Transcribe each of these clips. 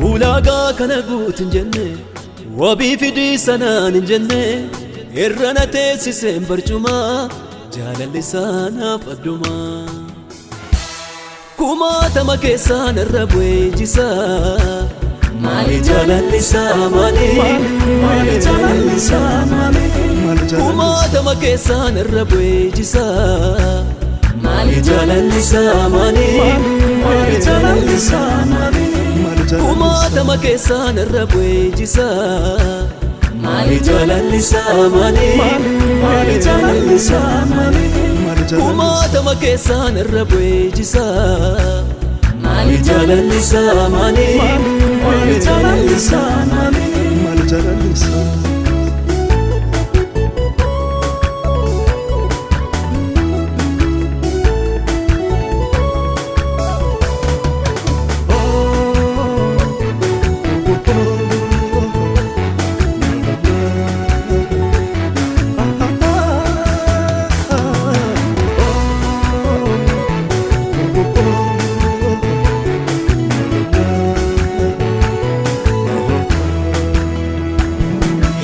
Ulaagaa kana guutin jenne, wabii fidii sanaan hin jenne, irra na teessiseen barcumaa, jaalalli saanaaf addumaa. Kumaatama keessaan irra bu'ee jisaa. Maali jaalalli isaa maali? Maali jaalalli isaa maali? Kumaatama keessaan irra bu'ee jisaa. Maali jaalalli isaa maali? Maali jaalalli isaa maali? Kumaatama keessaan irra bu'ee jisaa. Maali jaalalli isaa maali? Maali jaalalli isaa maali? Kumaatama keessaan irra bu'ee jisaa. Maali jaalalli isaa maali? Maali jaalalli isaa maali? Maali jaalalli isaa?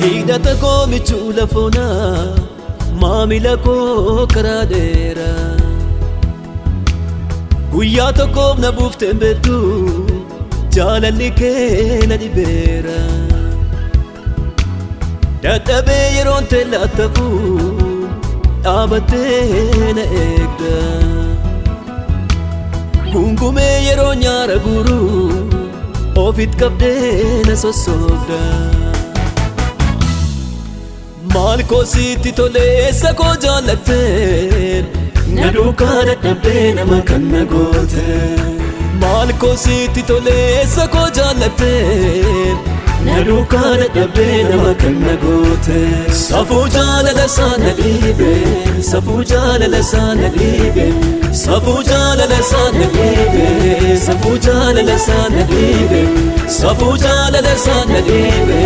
Hidhata koo michuu lafoonaa, maamila koo karaa dheeraa. Guyyaa tokkoof na buufteen beektu, jaalalli kee na dhibeera. Dadhabee yeroon teellaattafu, dhaabattee na eegda. Gungumee yeroo nyaara guuru, ofit qabdee na sossoobda. Maal koo sitti tolee, eessa koo jaallatte, na duukaa dadhabdee nama kan na goote. Maal koo sitti tolee, eessa koo jaallatte, na duukaa dadhabdee nama kan na goote. Safuu jaalala isaa na dhiibe, safuu jaalala isaa na dhiibe, safuu jaalala isaa na dhiibe, safuu jaalala isaa na dhiibe, safuu jaalala isaa na dhiibe,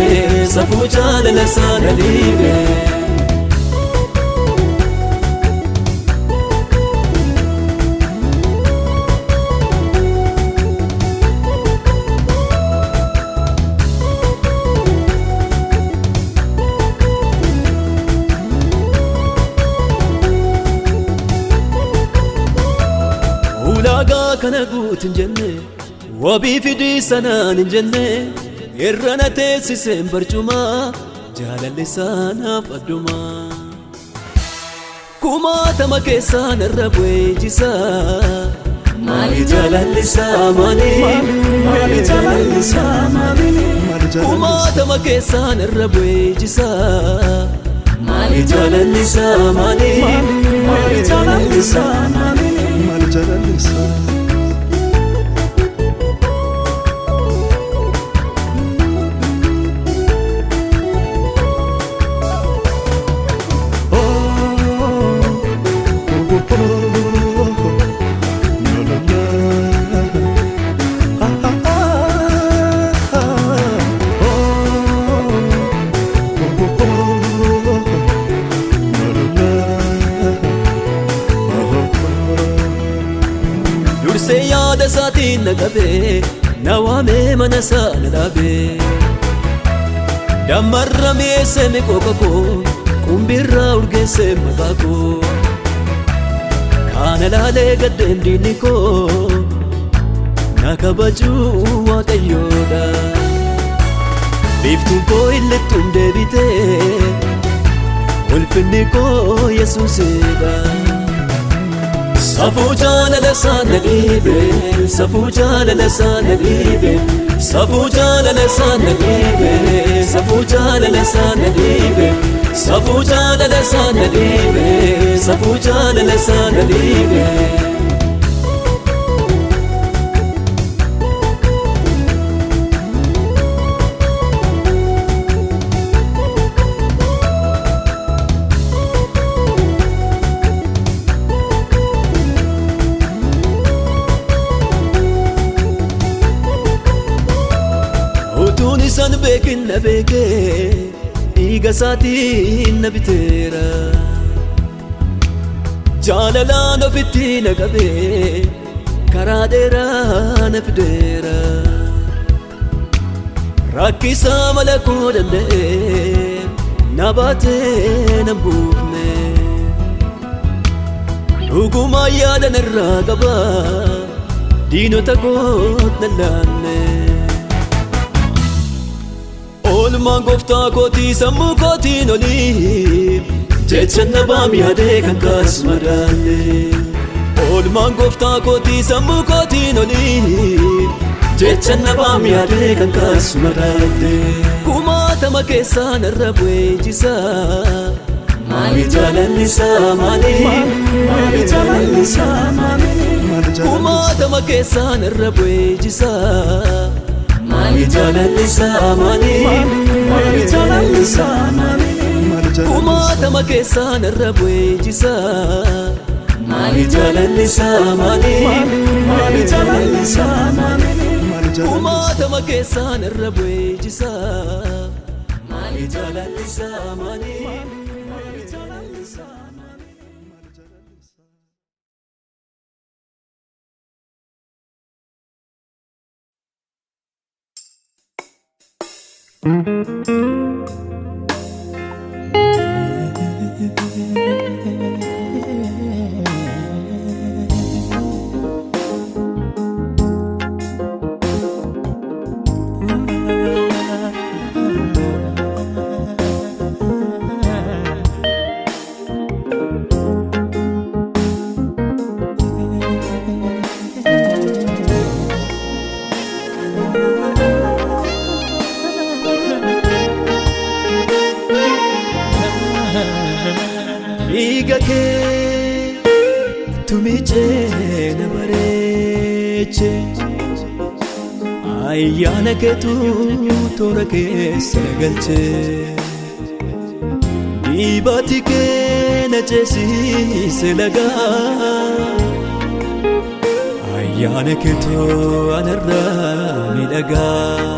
safuu jaalala isaa na dhiibe. Ulaagaa kana guutin jenne, wabii fidii sanaan hin jenne, irra na teessiseen barcumaa, jaalalli saanaaf addumaa. Kumaatama keessaan irra bu'ee jisaa. Maali jaalalli isaa maali? Maali jaalalli isaa maali? Kumaatama keessaan irra bu'ee jisaa. Maali jaalalli isaa maali? Maali jaalalli isaa maali? Maali jaalalli isaa? Dursee yaada isaatiin na qabee, na waamee mana isaa na dhaabee. Dammarra mi'eessee miqooqa koo, qumbirraa urgeessee maqaa koo. Kana laalee gaddeen diinni koo, na kabajuu Waaqayyoodha. Biiftuun koo illittuun deebitee, ulfinni koo Yesuusidha. Safuu jaalala isaa na dhiibe, safuu jaalala isaa na dhiibe, safuu jaalala isaa na dhiibe, safuu jaalala isaa na dhiibe, safuu jaalala isaa na dhiibe, safuu jaalala isaa na dhiibe. beekin na beekee dhiiga isaatiin na biteera. Jaalalaan ofitti na qabee karaa dheeraa na fideera. Rakkisaa mala koo danda'ee na baatee na buufne. Dhugumaa yaada narraa qaba diinota koot na laanne. Oolmaan gooftaa kootii sammuu kootiin olii jecha nabaam yaadee kan kaas madaalle. Oolmaan gooftaa kootii sammuu kootiin olii jecha nabaam yaadee kan kaas madaalle. Kumaatama keessaa narra bu'ee jisaa. Maali jaalalli isaa maali? Maali jaalalli isaa maali? Kumaatama keessaa narra bu'ee jisaa. Maali jaalalli isaa maali? Maali jaalalli isaa maali? Kumaatama keessaa narra bu'ee jisaa. Maali jaalalli isaa maali? Maali jaalalli isaa maali? Kumaatama keessaa narra bu'ee jisaa. Maali jaalalli isaa maali? Maali jaalalli isaa maali? Dhiiga kee tumichee na bareeche, ayyaana keetu toora keessa na galche. Dhiibaati kee na ceesise lagaa, ayyaana keetu anarraa miidhagaa.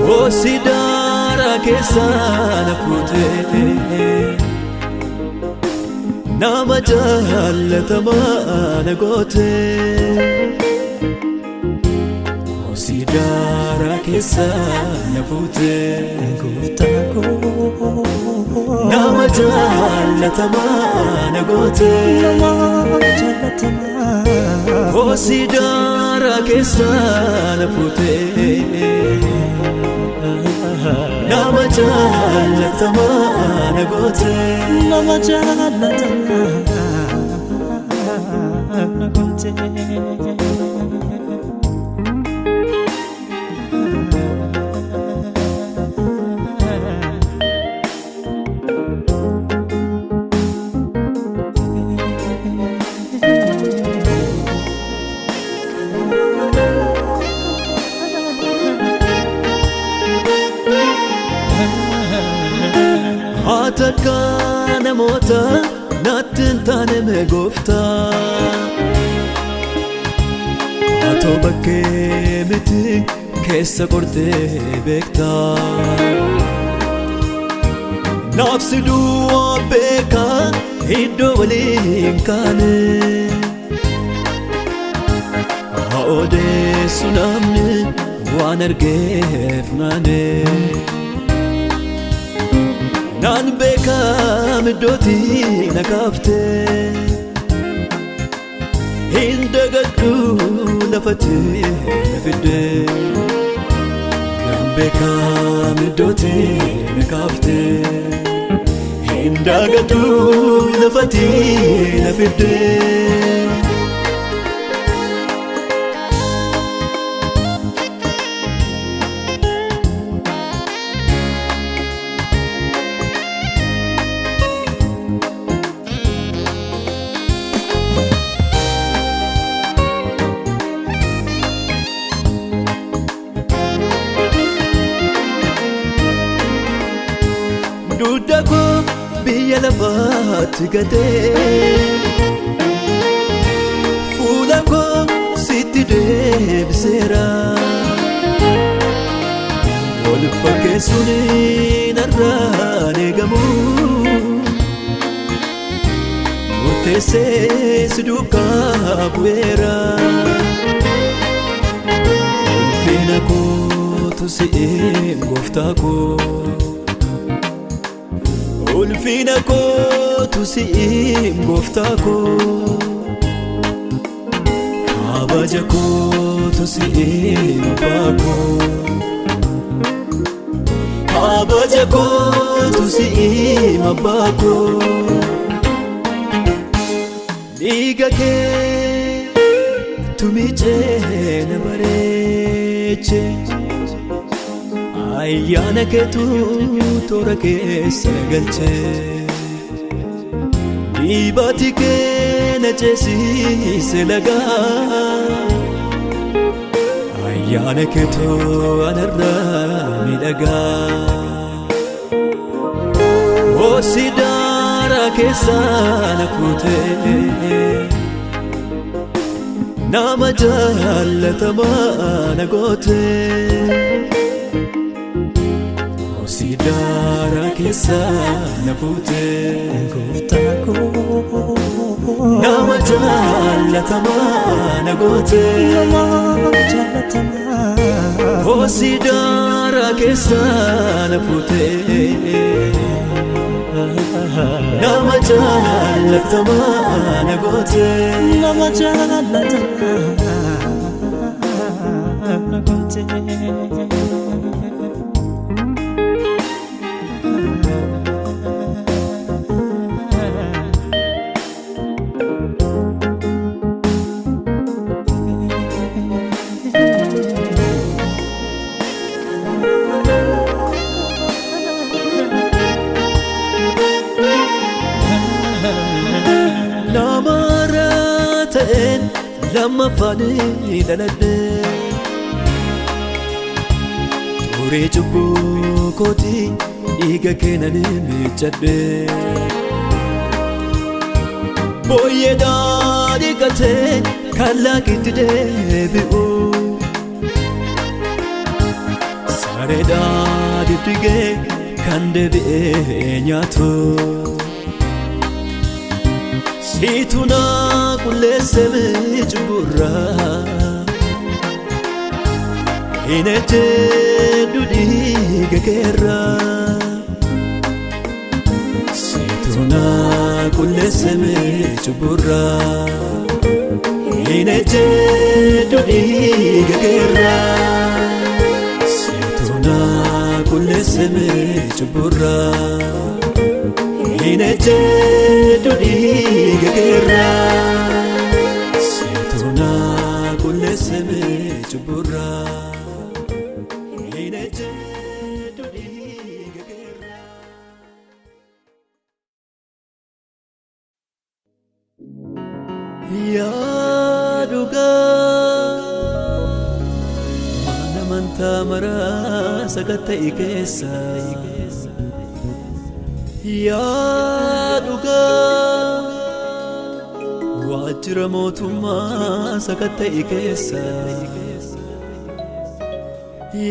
Hosi daaraa keessa na fuutee nama jaallatamaa na goote. Hosi daaraa keessa na fuutee Gooftaa koo nama jaallatamaa na goote. Nama jaallatamaa Hosi daaraa keessa na fuutee nama jaallatamaa na goote. Nama jaallatamaa na goote. Haata akka namoota natti hin taane mee gooftaa. Atoo bakkee miti keessa qortee beektaa. Naafsi duwwaa beekaa iddoo waliin kaane. Haa odeessu namni waan argeef naane. Naan beekam iddootti na kaaftee hin dagadhu lafatti na fiddee. Naan beekam iddootti na kaaftee hin dagadhu lafatti na fiddee. Dugda koo biyya lafaatti gatee fuula koo sitti deebiseera. Murteessuun narraan eegamu Murteessee si duukaa bu'eera Ulfina kootu si'in gooftaa koo Ulfina kootu si'in gooftaa koo Kabaja kootu si'in abbaa koo Kabaja kootu si'in abbaa koo Dhiiga kee tumichee na bareeche Ayyaana keetu toora keessa na galche Dhiibati kee na ceesise lagaa Ayyaana keetu anarraa miidhagaa Hosi daaraa keessa na kuutee Nama jaallatamaa na gootee Hosi daaraa keessa na fuutee Gooftaa koo Nama jaallatamaa na gootee Nama jaallatamaa Hosi daaraa keessa na fuutee Nama jaallatamaa na gootee Nama jaallatamaa na gootee Nama ta'een lammaffaan dhaladhe Xurii cubbuu kootii dhiiga keenan miiccadhe Booyyeedhaa dhiqatee kallaaqitti deebi'u Sareedhaa diddigee kan deebi'ee nyaatu Siitu na qulleesse cubburraa Hin ejjedhu dhiiga keerraa Siitu na qulleesse cubburraa Hin ejjedhu dhiiga keerraa Siitu na qulleesse cubburraa Hin ejjedhu dhiiga keerraa Siitu na qulleesse cubburraa Hin ejjedhu dhiiga keerraa Yaa dhugaa mana amantaa maraa sakatta'i keessa Yaa dhugaa waajjira mootummaa sakatta'i keessa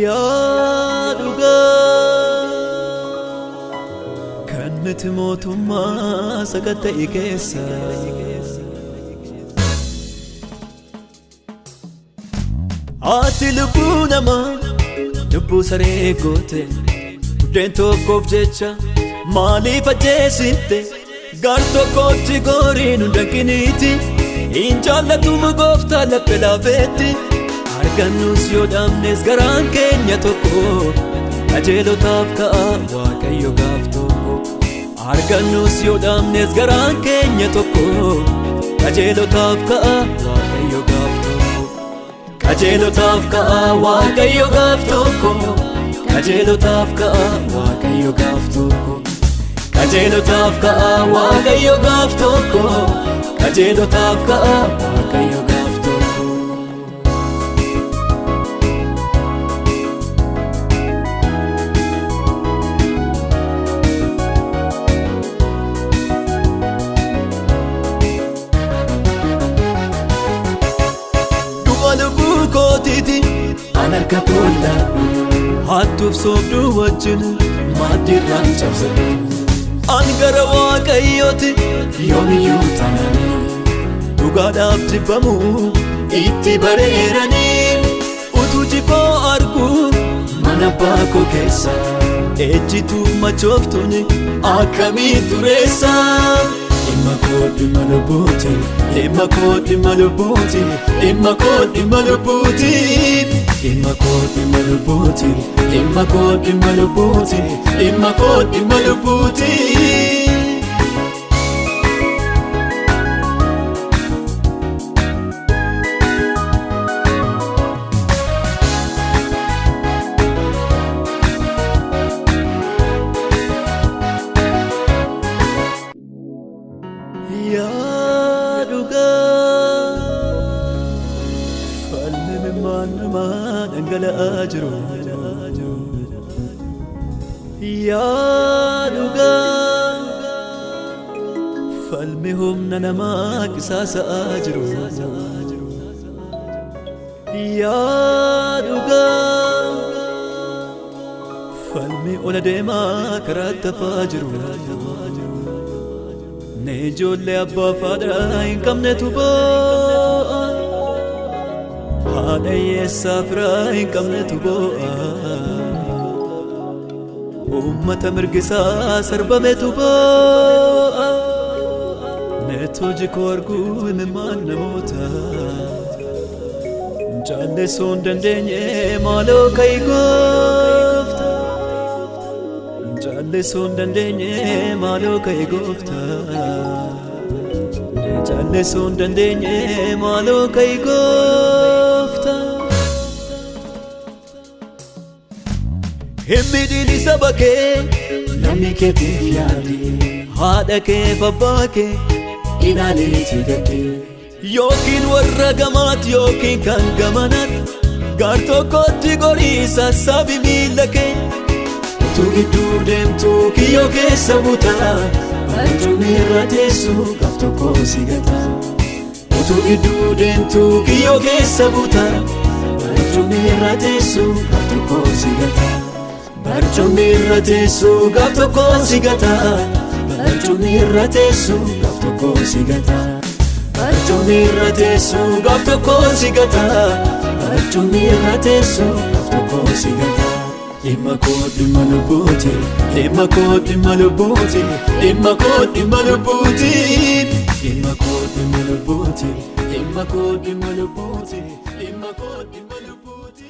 Yaa dhugaa kan miti mootummaa sakatta'i keessa Ati lubbuu namaa lubbuu saree goote buddeen tokkoof jecha maaliif ajjeesite gar tokkotti goriin hunda qiniiti hin jaallatumu gooftaa laphee laafeetti argannus yoo dhabnes garaan keenya tokko qajeelotaaf ka'a waaqayyo gaaf tokko argannus yoo dhabnes garaan keenya tokko qajeelotaaf ka'a waaqayyo gaaf tokko qajeelotaaf ka'a waaqayyo gaaf tokko qajeelotaaf ka'a waaqayyo gaaf tokko qajeelotaaf ka'a waaqayyo gaaf tokko qajeelotaaf ka'a waaqayyo gaaf tokko. Du'a lubbuu kootiiti an harka koo laadhu Hattuuf soobduu wajjin maaddiirraan cabsadhu. An gara Waaqayyooti yoomiyyuu taananii dhugaadhaaf jibbamu itti bareeranii utuu jibboo argu mana abbaa koo keessa ejjituu machooftuun akkamii tureessa. Dhimma koo dhimma lubbuuti, dhimma koo dhimma lubbuuti, dhimma koo dhimma lubbuuti, dhimma koo dhimma lubbuuti, dhimma koo dhimma lubbuuti, dhimma koo dhimma lubbuuti. Yaa dhugaa falmi mimmaan dhangala'aa jiru. Yaa dhugaa falmi humna namaa qisaasa'aa jiru. Yaa dhugaa falmi ola deemaa karaa tafaa jiru. Ne ijoollee abbaa fi haadha hin qabnetu boo'a. Haadha hiyyeessaa firaa hin qabnetu boo'a. Uummata mirgisaa sarbametu boo'a. Neetu jikoo arguu imimmaan namoota. Jaallisuu hin dandeenye maaloo ka'i goofta. Jaallisuu hin dandeenye maaloo ka'i goofta. Jaallisuu hin dandeenye maaloo ka'i goofta. Hin miidhini saba kee Lammii keetiif yaadi, haadha kee fi abbaa kee ilaaliitii gaddi. Yookiin warra gamaati yookiin kan gamanaati gaar tokkotti gorii sassaabi miila kee. Utuu gidduu deemtu kiyyoo keessa buta barcumni irra teessu gaaf tokko si gata. Utuu gidduu deemtu kiyyoo keessa buta barcumni irra teessu gaaf tokko si gata. Barcumni irra teessu gaaf tokko si gata. Barcumni irra teessu gaaf tokko si gata. Barcumni irra teessu gaaf tokko si gata. Barcumni irra teessu gaaf tokko si gata. Dhimma koo dhimma lubbuuti, dhimma koo dhimma lubbuuti, dhimma koo dhimma lubbuuti, dhimma koo dhimma lubbuuti, dhimma koo dhimma lubbuuti, dhimma koo dhimma lubbuuti.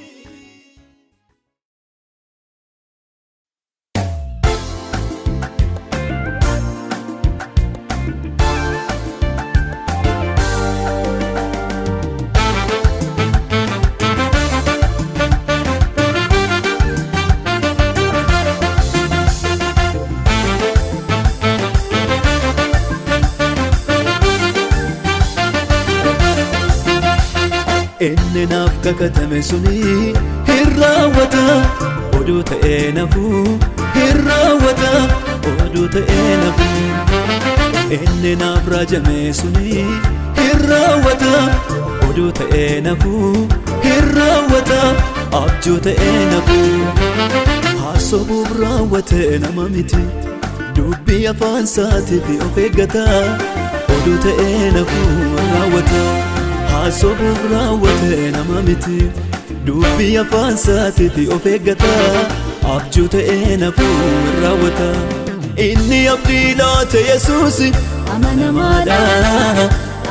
Inni naaf kakatame suni hin raawwata, oduu ta'ee nafuu hin raawwata, oduu ta'ee nafuu. Inni naaf raajame suni hin raawwata, oduu ta'ee nafuu hin raawwata, abjuu ta'ee nafuu. Haasobuuf raawwate nama miti, dubbii afaan isaatiif of eeggata, oduu ta'ee nafuu hin raawwata. Haasobuuf raawwate nama miti, dubbii afaan isaatiif of eeggata, abjuu ta'ee nafuu hin raawwata. Inni abdii laate Yesuus Amanamaadha,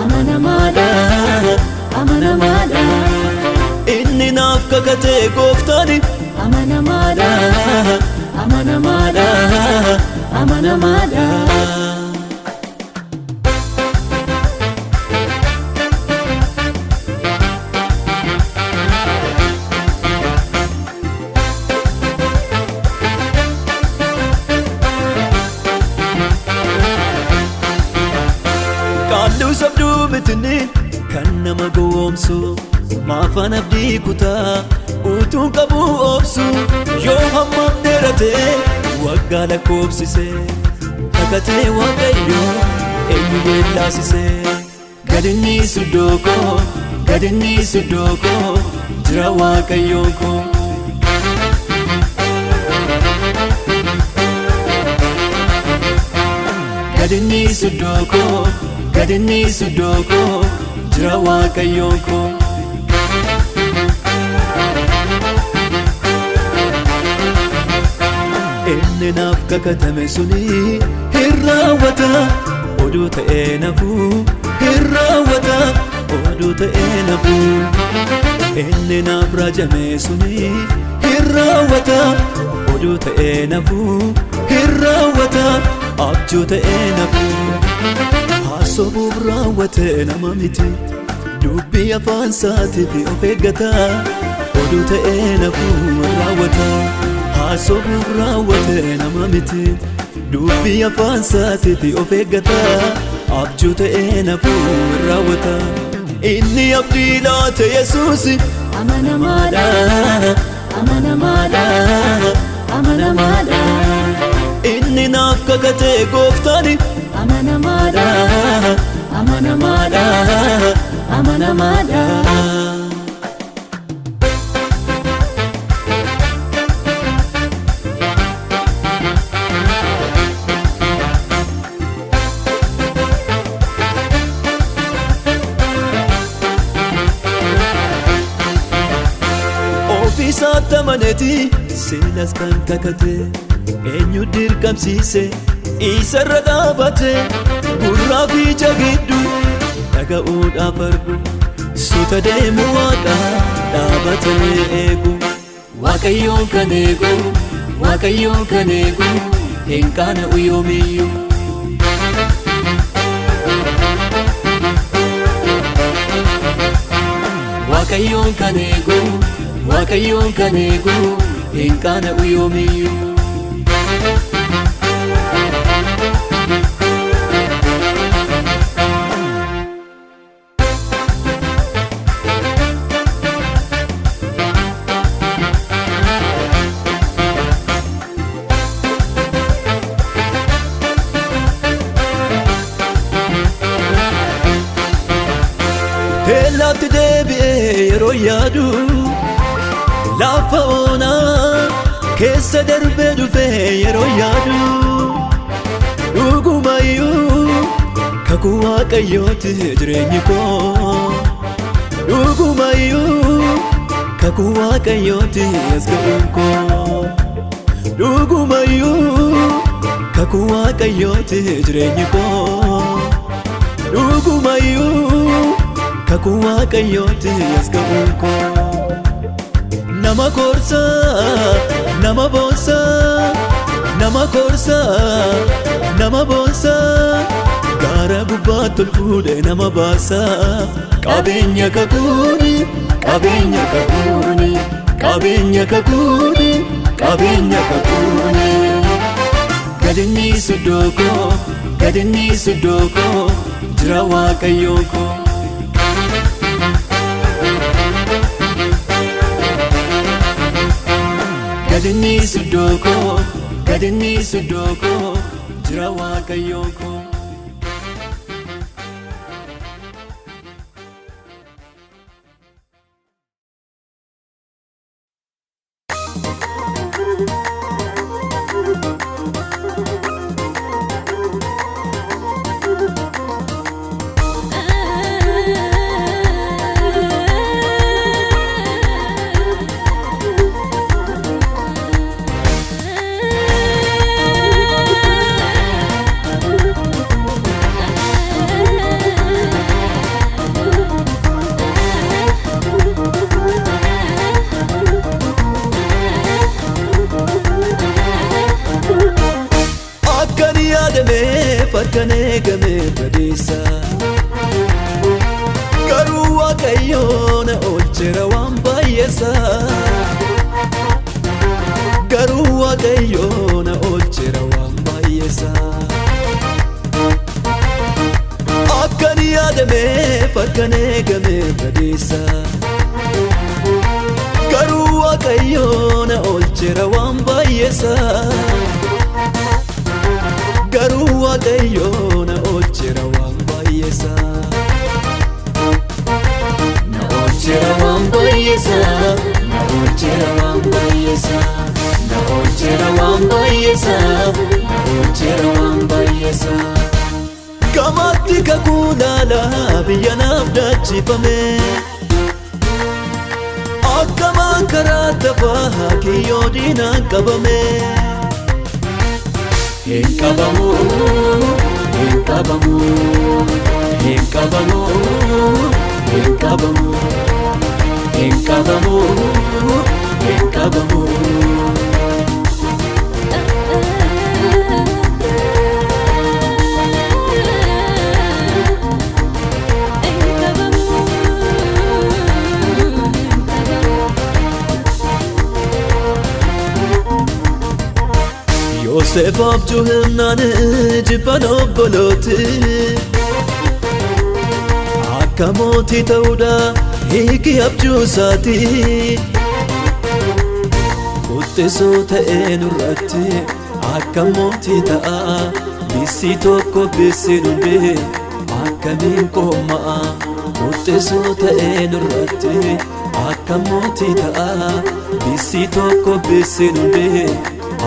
amanamaadha, amanamaadha. Inni naaf kakate gooftaan Amanamaadha, amanamaadha, amanamaadha. Qaalluu sabduu mitinni kan nama gowwoomsu maafaan abdii kutaa utuun qabu obsu yoo hammam dheerate waggaa lakkoobsise kakatee Waaqayyo eenyu yeellaasise. Gadinni iddoo koo, gadinni iddoo koo jira Waaqayyoon koo. Gadinni iddoo koo, gadinni iddoo koo, jira Waaqayyoon koo. Inni naaf kakatame suni hin raawwata, oduu ta'ee nafuu hin raawwata, oduu ta'ee nafuu. Inni naaf raajame suni hin raawwata, oduu ta'ee nafuu hin raawwata, abjuu ta'ee nafuu. Haasobuuf raawwate nama miti, dubbii afaan isaatiif of eeggata, oduu ta'ee nafuu hin raawwata. Haasobuuf raawwate nama miti, dubbii afaan isaatiif of eeggata, abjuu ta'ee nafuu hin raawwata. Inni abdii laate Yesuus Amanamaadha, amanamaadha, amanamaadha. Inni naaf kakate gooftaan Amanamaadha, amanamaadha, amanamaadha. Ofiisaatti amaneeti seenas kan kakate, eenyu dirqamsiise isarra dhaabate, gurraa fi ija gidduu dhaga'uudhaaf argu, suuta deemu waaqa dhaabatee eegu. Waaqayyoon kan eegu, Waaqayyoon kan eegu, hin qaana'u yoomiyyuu. Waaqayyoon kan eegu, Waaqayyoon kan eegu, hin qaana'u yoomiyyuu. Teellaatti deebi'ee yeroo yaadu, lafa onaa keessa darbee dhufee yeroo yaadu, dhugumayyuu kakuu Waaqayyooti jireenyi koo, dhugumayyuu kakuu Waaqayyooti as ga'uun koo, dhugumayyuu kakuu Waaqayyooti jireenyi koo, dhugumayyuu kakuu Waaqayyooti as ga'uun koo. Nama gorsaa, nama boonsaa, nama gorsaa, nama boonsaa, gaara gubbaatti ol fuudhee nama baasaa. Qabeenya kakuuni, qabeenya kakuuni, qabeenya kakuuni, qabeenya kakuuni. Gadinni iddoo koo, gadinni iddoo koo, jira Waaqayyoon koo. Gadinni iddoo koo, gadinni iddoo koo, jira Waaqayyoon koo. Akkan yaadameef akkan eegame badeessa, garuu Waaqayyoo na oolcheera waan baay'eessa, garuu Waaqayyoo na oolcheera waan baay'eessa. Akkan yaadameef akkan eegame badeessa, garuu Waaqayyoo na oolcheera waan baay'eessa, garuu Waaqayyoo na oolcheera waan baay'eessa. Na oolcheera waan baay'eessa, na oolcheera waan baay'eessa, na oolcheera waan baay'eessa, na oolcheera waan baay'eessa. Gamaatti kakuu laalaa biyya naaf daachifame. Akkamaan karaa tafaa kiyyoo diinaan qabame. Hin qabamu, hin qabamu, hin qabamu, hin qabamu, hin qabamu, hin qabamu. Yoosef abjuu himnaan jibban obbolooti. Akka mootii ta'uudha hiiki abjuu isaati. Quxisuu ta'ee nurratti akka mootii ta'a. Bisi tokko bisi dhumbe akkamiin qoma'a. Quxisuu ta'ee nurratti akka mootii ta'a. Bisi tokko bisi dhumbe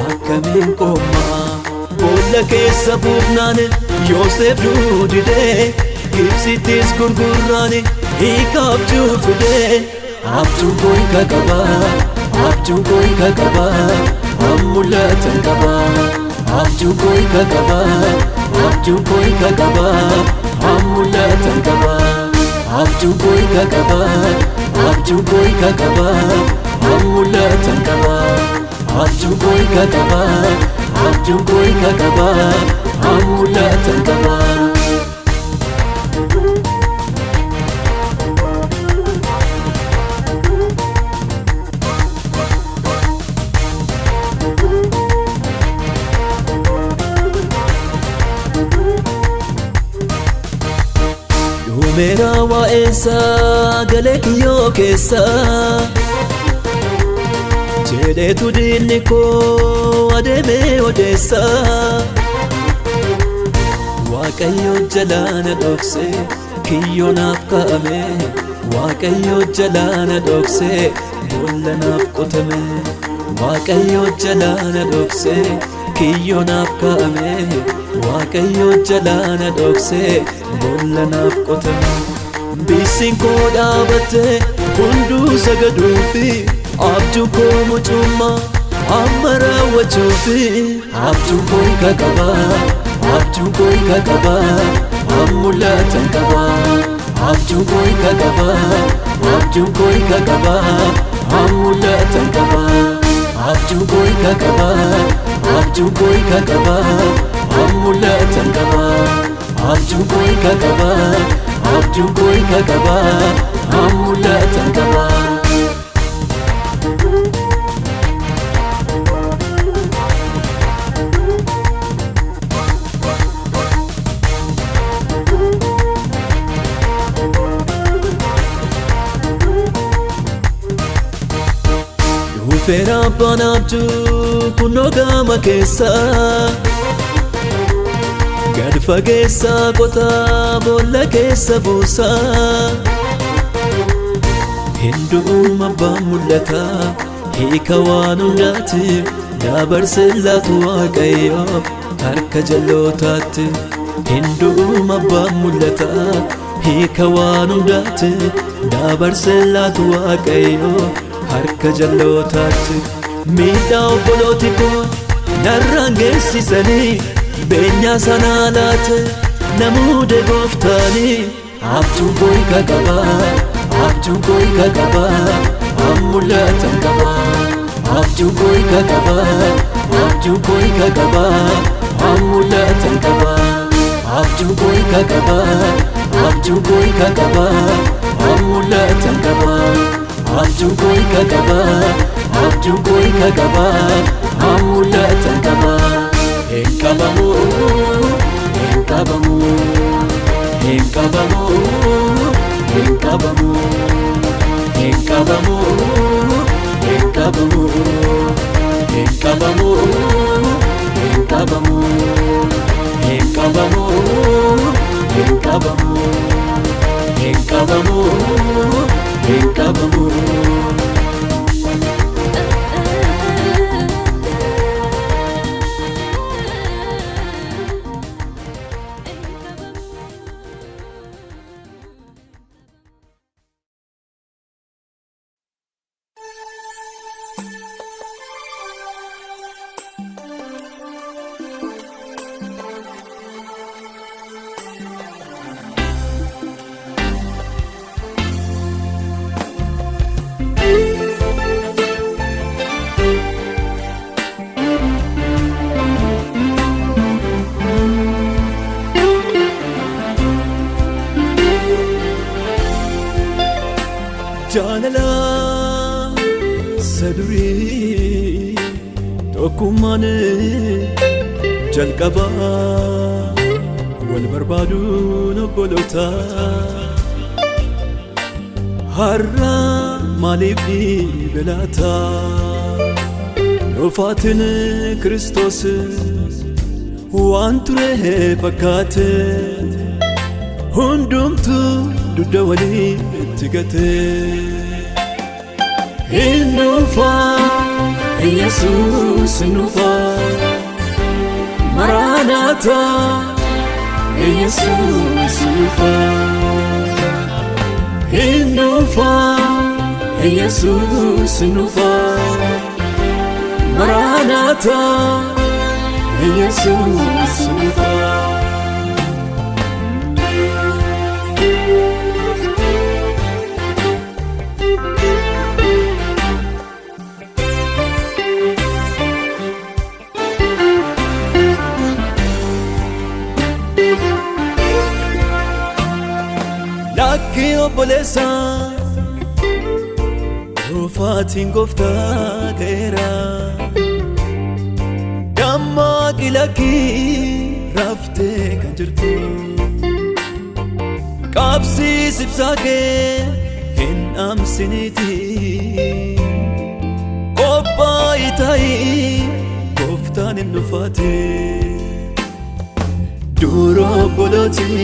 akkamiin qoma'a. Boolla keessa buufnaan Yoosef du'uu didee, Gibsittis gurgurraan hiika abjuu fidee. Abjuu koo hiika qaba, abjuu koo hiika qaba, waan mul'atan qaba. Abjuu koo hiika qaba, abjuu koo hiika qaba, waan mul'atan qaba. Abjuu koo hiika qaba, abjuu koo hiika qaba, waan mul'atan qaba. Abjuu koo hiika qaba, abjuu koo hiika qaba, waan mul'atan qaba. Dhumeera waa'eensaa galee kiyyoo keessa. Jedheetu diinni koo adeemee odeessa. Waaqayyo jalaa na dhokse kiyyoo naaf kaa'ame. Waaqayyo jalaa na dhokse boolla naaf qotame. Waaqayyo jalaa na dhokse kiyyoo naaf kaa'ame. Waaqayyo jalaa na dhokse boolla naaf qotame. Bisiin koo dhaabatte hunduu sagaduufi abjuu koo mucummaa amma raawwachuufi. Abjuu koo hiika qaba, abjuu koo hiika qaba, waan mul'atan qaba. Abjuu koo hiika qaba, abjuu koo hiika qaba, waan mul'atan qaba. Abjuu koo hiika qaba, abjuu koo hiika qaba, waan mul'atan qaba. Abjuu koo hiika qaba, abjuu koo hiika qaba, waan mul'atan qaba. Dhufeera abbaan abjuu kunoo gama keessa. Gad fageessa qotaa boolla keessa buusa. Hin du'uuma abbaan mul'ata hiika waan hundaati. Dabarsee laatu Waaqayyo harka jalootaatti. Hin du'uuma abbaan mul'ata hiika waan hundaati. Dabarsee laatu Waaqayyo harka jalootaatti. Miidhaa obbolooti koo narraan geessisanii beenyaa sanaa laate namuude gooftaanii. Abjuu koo hiika qaba, abjuu koo hiika qaba, waan mul'atan qaba. Abjuu koo hiika qaba, abjuu koo hiika qaba, waan mul'atan qaba. Abjuu koo hiika qaba, abjuu koo hiika qaba, waan mul'atan qaba. Abjuu koo hiika qaba, abjuu koo hiika qaba, waan mul'atan qaba. Hin qabamu, hin qabamu, hin qabamu, hin qabamu, hin qabamu, hin qabamu, hin qabamu, hin qabamu, hin qabamu, hin qabamu, hin qabamu, hin qabamu. Isa durii tokkummaan jalqabaa wal barbaaduun obboloota. Har'a maaliif dhibe laata? Dhufaatiin Kiristoos waan ture fakkaate, hundumtuu dugda walii itti gate. Hin dhufa, Yesuus hin dhufa, Maranatha, Yesuus hin dhufa. Hin dhufa, Yesuus hin dhufa, Maranatha, Yesuus hin dhufa. Lakki obboleessa, dhufaatiin gooftaa ga'eera. Dammaqi, lakki raftee kan jirtu. Qabsiis ibsaa kee hin dhaamsiniiti. Qophaa'i ta'i, gooftaan hin dhufaate. Dur obbolooti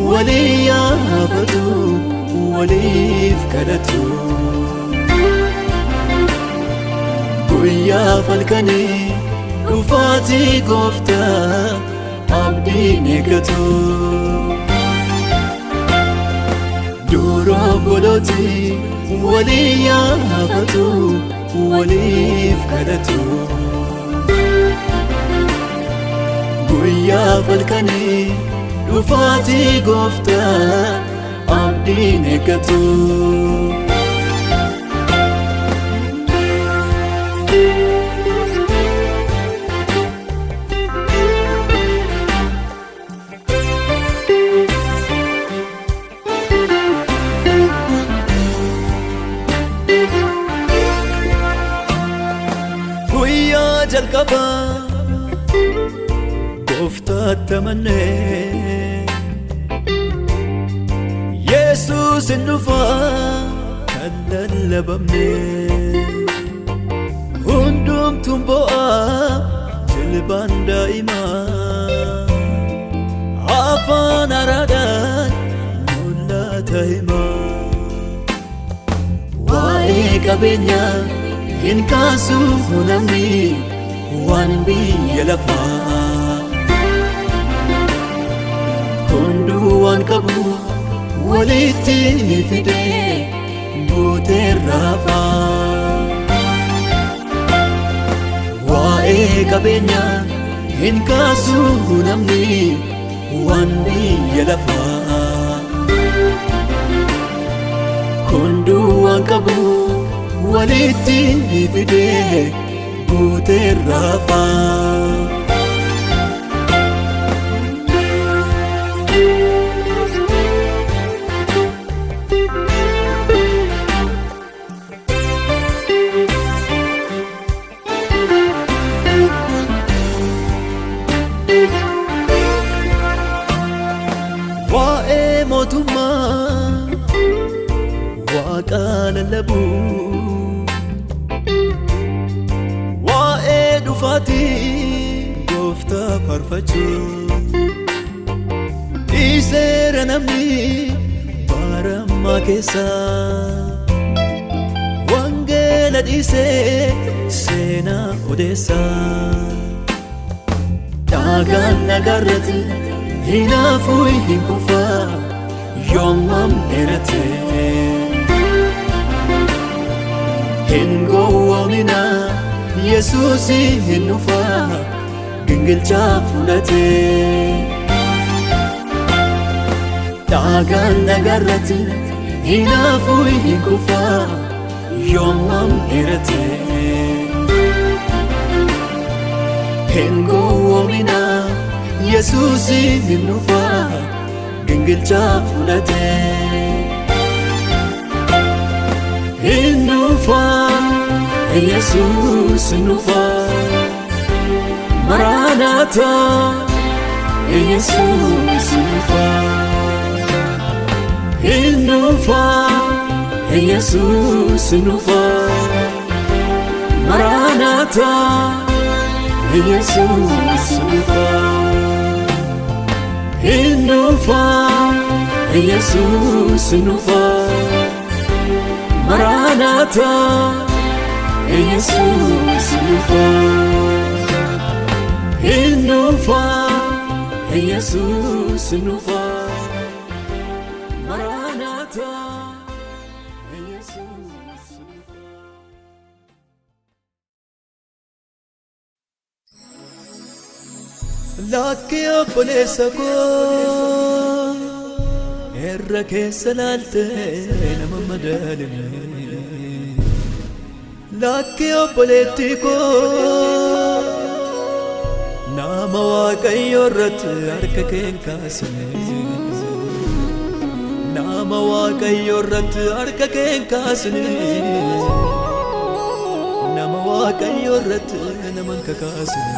walii yaafatu, waliif kadhatu. Guyyaa halkanii dhufaatii gooftaa abdiin eeggatu. Dur obbolooti walii yaafatu, waliif kadhatu. Guyyaa halkanii dhufaatii gooftaa abdiin eeggatu. Guyyaa jalqabaa gooftaatti amannee, Yesuus hin dhufa kan lallabamne. Hundumtuun bo'aa jilbaan daa'imaa, afaan haaraadhaan mul'ata himaa. Waa'ee qabeenyaa hin kaasu namni waan biyya lafaa. Hunduu waan qabu walitti fidee guutee rafaa. Waa'ee qabeenyaa hin kaasu namni waan biyya lafaa. Hunduu waan qabu walitti fidee guutee rafaa. Waa'ee mootummaa waaqaa lallabuu, waa'ee dhufaatii gooftaa faarfachuu dhiiseera namni barammaa keessa. Wangeela dhiisee seenaa odeessaa. Dhagaan nagaarratti hinaafuu hin kufaa yoomam dheerate. Hin gowwoomina, Yesuus hin dhufaa gingilchaa fudhate. Dhagaan nagaarratti hinaafuu hin kufaa yoomam dheerate. Hin gowwoomina, Yesuus hin dhufaa gingilchaa fudhate. Hin dhufaa. Yesus nufa Maranatha Yesus nufa Nufa Yesus nufa Maranatha Yesus nufa Nufa Yesus nufa Maranatha Yesus nufa Nufa Yesus nufa Maranatha Yesus nufa. Lakki obboleessa koo irra keessa laaltee nama madaalime. Lakki obboleettii koo nama Waaqayyo irratti harka kee hin kaasne. Nama Waaqayyo irratti harka kee hin kaasne. Nama Waaqayyo irratti nama hin kakaasne.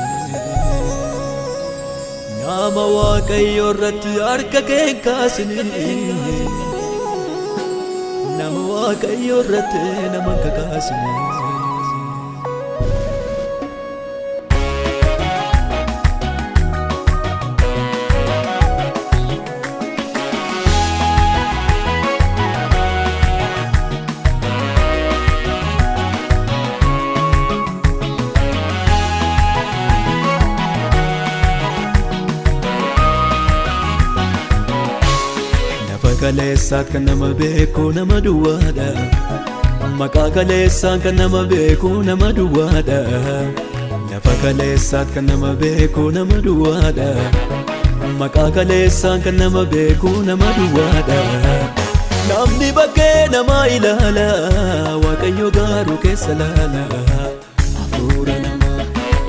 Nama Waaqayyo irratti harka kee hin kaasne. Nama Waaqayyo irratti nama hin kakaasne. Kaleessaan kan nama beeku nama duwwaadha. Maqaa kaleessaan kan nama beeku nama duwwaadha. Lafa kaleessaan kan nama beeku nama duwwaadha. Maqaa kaleessaan kan nama beeku nama duwwaadha. Namni bakkee nama ilaala, Waaqayyo garuu keessa laala. Hafuura namaa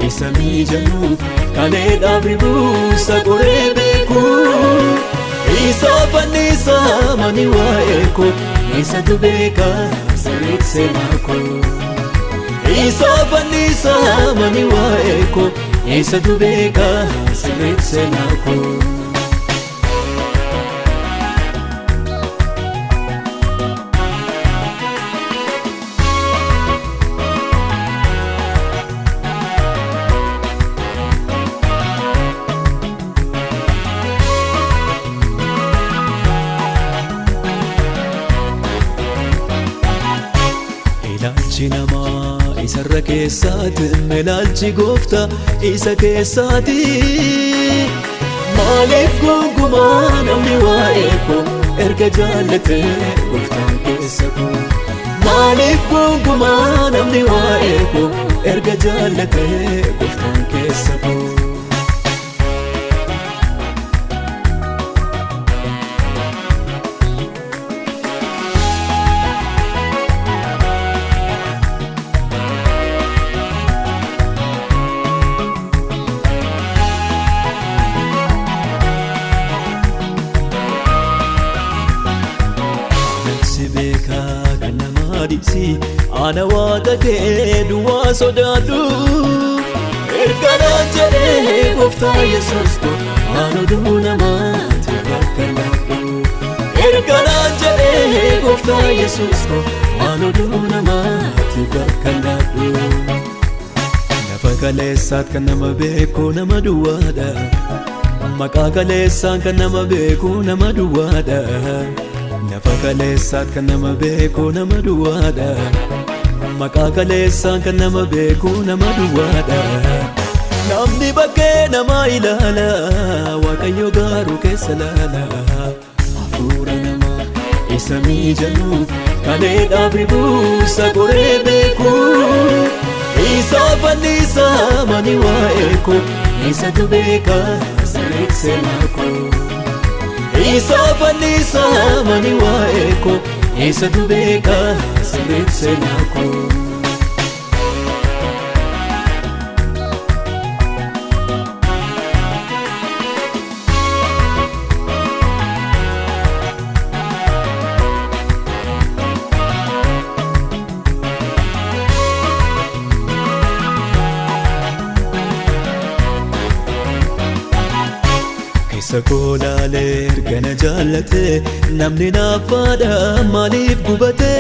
isa miidhagu kaleedhaaf ribuusa qoree beeku. Isa fannisa mani waa'ee koo eessatu beeka sirriitti seenaa koo. Isa fannisa mani waa'ee koo eessatu beeka sirriitti seenaa koo. Ilaalchi namaa isarra keessaati, ilaalchi gooftaa isa keessaati. Maaliif gonkumaa namni waa'ee koo erga jaallate gooftaan keessa koo? Maaliif gonkumaa namni waa'ee koo erga jaallate gooftaan keessa koo? Ana waaqa kee duwwaa sodaadhu. Erga naan jedhee gooftaa Yesuus koo ani oduu namaatti bakka laadhu. Erga naan jedhee gooftaa Yesuus koo ani oduu namaatti bakka laadhu. Lafa kaleessaat kan nama beeku nama duwwaadha. Maqaa kaleessaan kan nama beeku nama duwwaadha. Lafa kaleessaat kan nama beeku nama duwwaadha. Maqaa kaleessaan kan nama beeku nama duwwaadha. Namni bakkee nama ilaala, Waaqayyo garuu keessa laala. Hafuura namaa isa miidhagu kaleedhaaf ribuusa qoree beeku. Isa fannisa mani waa'ee koo eessatu beeka sirriitti seenaa koo. Isa fannisa mani waa'ee koo eessatu beeka sirriitti seenaa koo. Keessa koo laalee erga na jaallate namni naaffaadha maaliif gubate?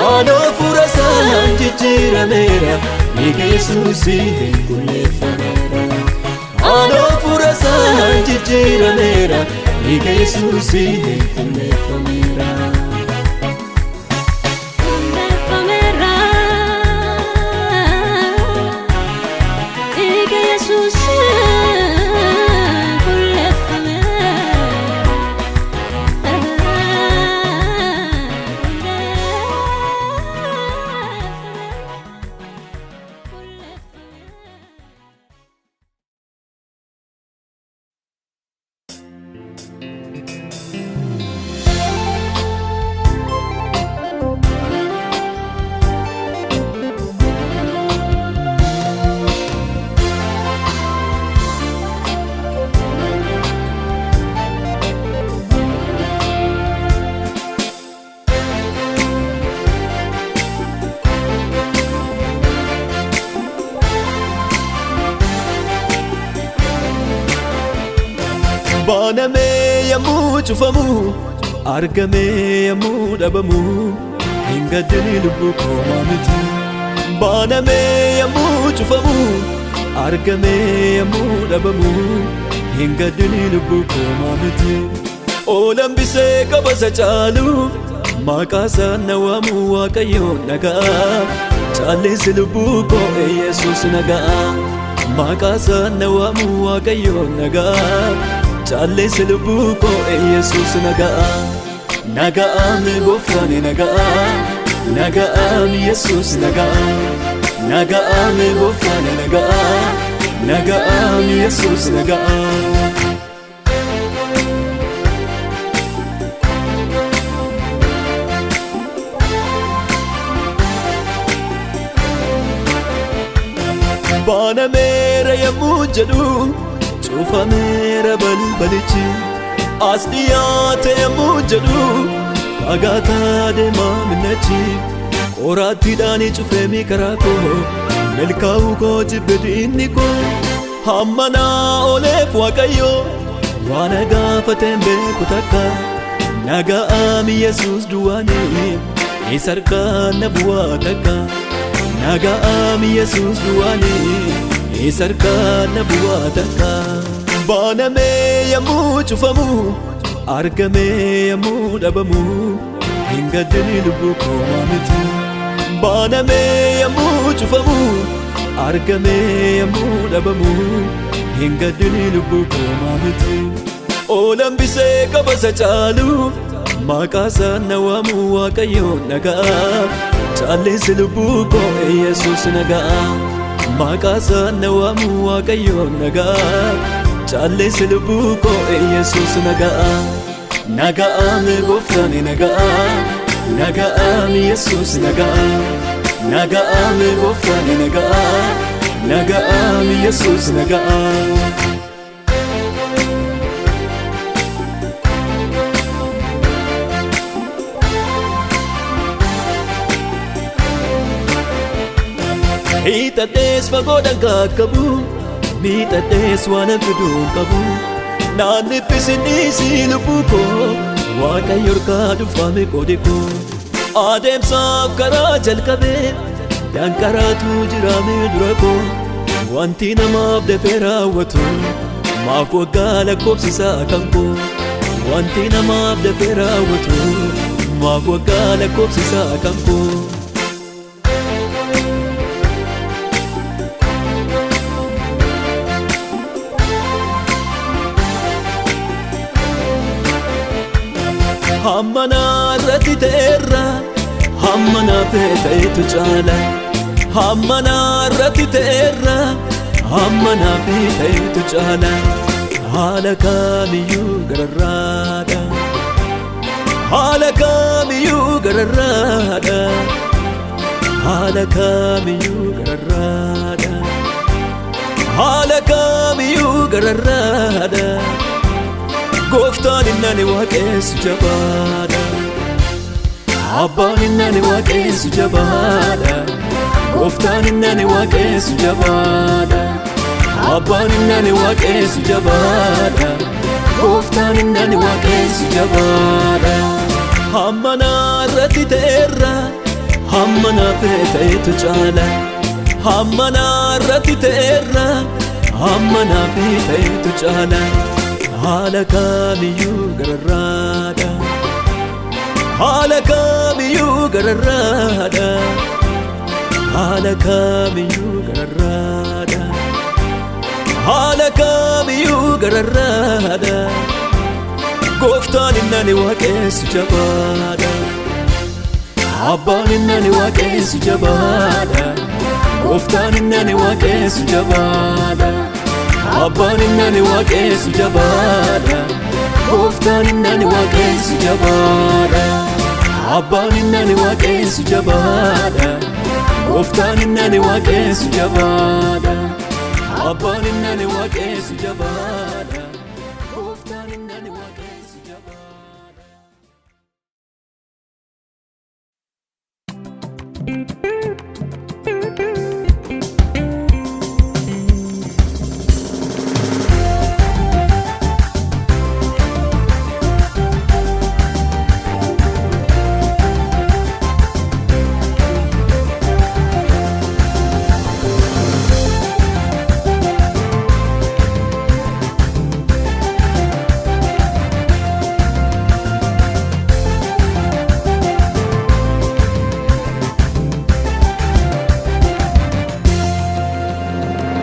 Aanoo fura isaan jijjiirameera dhiiga Yesuusiin qulqulleeffameera. Aanoo fura isaan jijjiirameera dhiiga Yesuusiin qulqulleeffameera. Qulqulleeffameera. Dhiiga Yesuusiin qulqulleeffameera. Qulqulleeffameera. Banamee yommuu cufamu argamee yommuu dhabamu hin gaddini lubbuu koo miti. Banamee yommuu cufamu argamee yommuu dhabamu hin gaddini lubbuu koo miti. Oolan bisee qabasa caalu maqaa isaan na waamu Waaqayyoon nagaa caalleessi lubbuu koo Yesuus nagaa maqaa isaan na waamu Waaqayyoon nagaa caalleessi lubbuu koo Yesuus nagaa naga'aan gooftaan nagaa naga'aan Yesuus nagaa naga'aan gooftaan nagaa naga'aan Yesuus nagaa. Banameera yommuu jedhu cufameera balbalichi as dhiyaate yommuu jedhu fagaataa deemaa minnachi qoraattiidhaan cufeemi karaa koo milkaa'uu koo jibbe diinni koo hamma naa ooleef Waaqayyo waan gaafateen beeku takka naga'aami Yesuus duwwaanii isa harkaan na bu'aa takka. Naga'aami Yesuus duwwaanii isa harkaan na bu'aa takka. Banamee yommuu cufamu argamee yommuu dhabamu hin gaddini lubbuu koo miti. Banamee yommuu cufamu argamee yommuu dhabamu hin gaddini lubbuu koo miti. Oolan bisee qabasa caalu maqaa isaan na waamu Waaqayyoon nagaa caalleessi lubbuu koo Yesuus nagaa maqaa isaan na waamu Waaqayyoon nagaa caalleessi lubbuu koo Yesuus nagaa naga'aan gooftaan nagaa naga'aan Yesuus nagaa naga'aan gooftaan nagaa naga'aan Yesuus nagaa. Hiixadhees fagoodhaan qaqqabu miixadhees waan fiduun qabu naan dhiphisinniisi lubbuu koo Waaqayyo harkaa dhufame qoode koo adeemsaaf karaa jalqabee danqaraatu jiraame dura koo wanti namaaf dafee raawwatu maaf waggaa lakkoofsisaa kan koo wanti namaaf dafee raawwatu maaf waggaa lakkoofsisaa kan koo. Hamma naarratti ta'eerra hamma naafee ta'etu caala hamma naarratti ta'eerra hamma naafee ta'etu caala haala kamiyyuu gararraadha haala kamiyyuu gararraadha haala kamiyyuu gararraadha haala kamiyyuu gararraadha. Gooftaan inni waaqessu jabaadha. Abbaan inni waaqessu jabaadha. Gooftaan inni waaqessu jabaadha. Abbaan inni waaqessu jabaadha. Gooftaan inni ani waaqessu jabaadha. Hamma naarratti ta'eerra, hamma naaf ta'etu caala. Hamma naarratti ta'eerra, hamma naaf ta'etu caala. Haala kamiyyuu gararraadha. Haala kamiyyuu gararraadha. Haala kamiyyuu gararraadha. Haala kamiyyuu gararraadha. Gooftaan inni ani waaqessu jabaadha. Abbaan inni ani waaqessu jabaadha. Gooftaan inni ani waaqessu jabaadha. Abbaan inni ani waaqessu jabaadha. Gooftaan inni ani waaqessu jabaadha. Abbaan inni ani waaqessu jabaadha. Gooftaan inni ani waaqessu jabaadha. Abbaan inni ani waaqessu jabaadha. Gooftaan inni ani waaqessu jabaadha.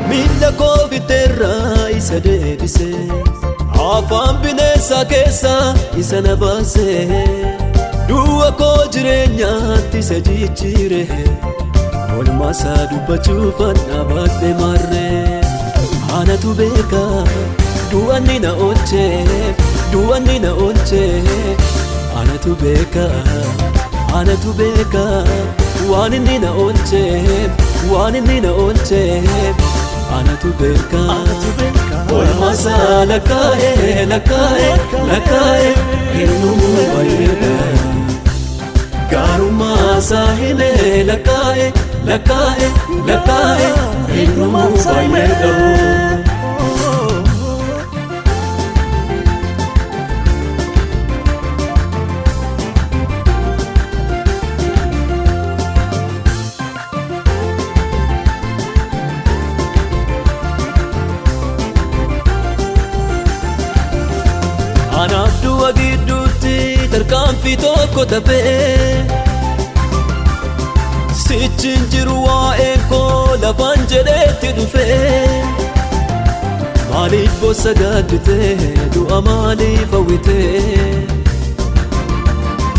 Miila koo biteerraa isa deebise, afaan bineensaa keessaa isa na baase, du'a koo jireenyaatti isa jijjiire, oolmaa isaa dubbachuuf an dhaabadhe maarree. Anatu beeka du'a inni na oolche, du'a inni na oolche. Anatu beeka, anatu beeka waan inni na oolche, waan inni na oolche. Anatu beeka, oolmaa isaa lakkaa'e, lakkaa'e, lakkaa'e, hir'uu baay'eedha. Gaarummaa isaa hime lakkaa'e, lakkaa'e, lakkaa'e, hir'uu baay'eedha. Anaaf du'a gidduutti tarkaanfii tokko tafee, sichi hin jiru waa'ee koo lafaan jedheetti dhufee. Maaliif bossa gaadditee, du'a maaliif hawwitee?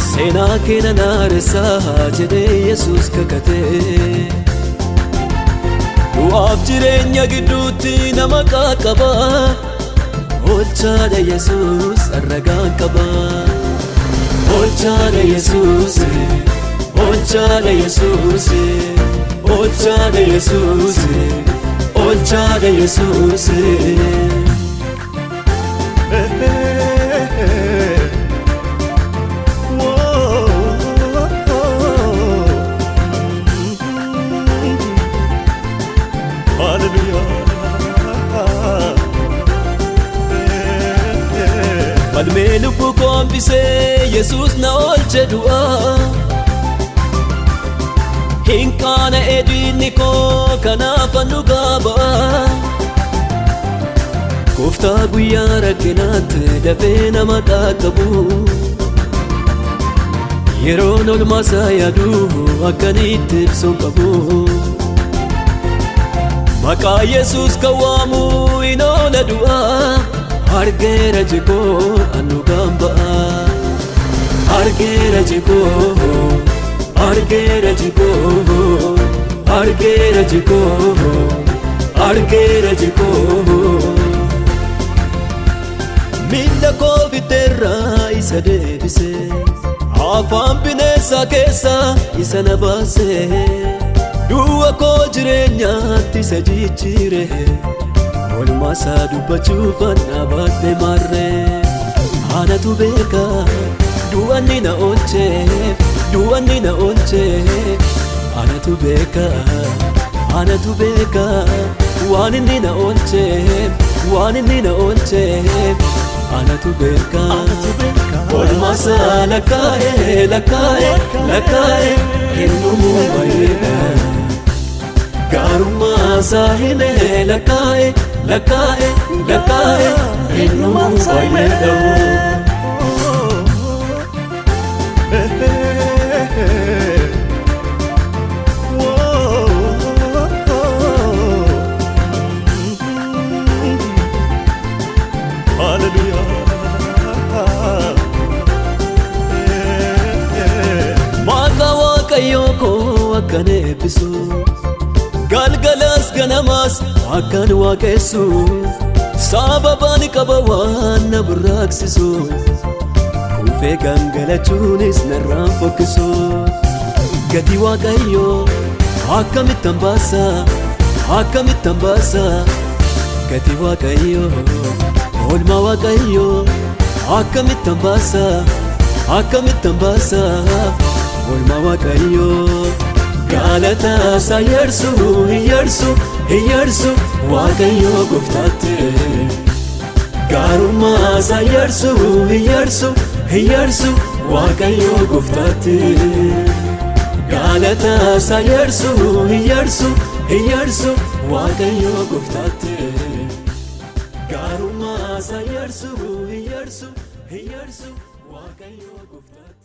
Seenaa kee nan haaressaa jedhee Yesuus kakatee. Du'aaf jireenya gidduutti nama qaqqaba. Oolchaadha Yesuus arragaan qaba. Oolchaadha Yesuus, oolchaadha Yesuus, oolchaadha Yesuus, oolchaadha Yesuus. Falmee lubbuu koo hambisee Yesuus na oolche du'aa. Hin qaana'e diinni koo kanaaf an dhugaa ba'a. Gooftaa guyyaa rakkinaatti dafee nama qaqqabu. Yeroon oolmaa isaa yaadu akkanitti ibsuun qabu. Maqaa Yesuus kan waamu hin oola du'aa. Argeera jikoo an dhugaan ba'a. Argeera jikoo, argeera jikoo, argeera jikoo, argeera jikoo. Miila koo biteerraa isa deebise, afaan bineensaa keessaa isa na baase, du'a koo jireenyaatti isa jijjiire. Oolmaa isaa dubbachuuf an dhaabadhe maarree. Anatu beeka du'a inni na oolche, du'a inni na oolche. Anatu beeka, anatu beeka waan inni na oolche, waan inni na oolche. Anatu beeka. Oolmaasaa lakkaa'e lakkaa'e lakkaa'e eenyumuu baay'eedha. Gaarummaa hime lakkaa'e lakkaa'e lakkaa'e eenyumuu baay'eedha. Waaqa waaqayyoo koo akkan eebbisu, galgalas ganamaas akkan waaqessu, sababaan qaba waan na burraaqsisu, kuufee gangalachuunis narraan fokkisu. Gati waaqayyoo akkamittan baasa, akkamittan baasa, gati waaqayyoo, oolmaa waaqayyoo akkamittan baasa, akkamittan baasa. Oolmaa waaqayyoo galata isaa yersu yersu yersu waaqayyoo gooftaatti. Gaarummaa isaa yersu yersu yersu waaqayyoo gooftaatti. Galata isaa yersu yersu yersu waaqayyoo gooftaatti. Gaarummaa isaa yersu yersu yersu waaqayyoo gooftaatti.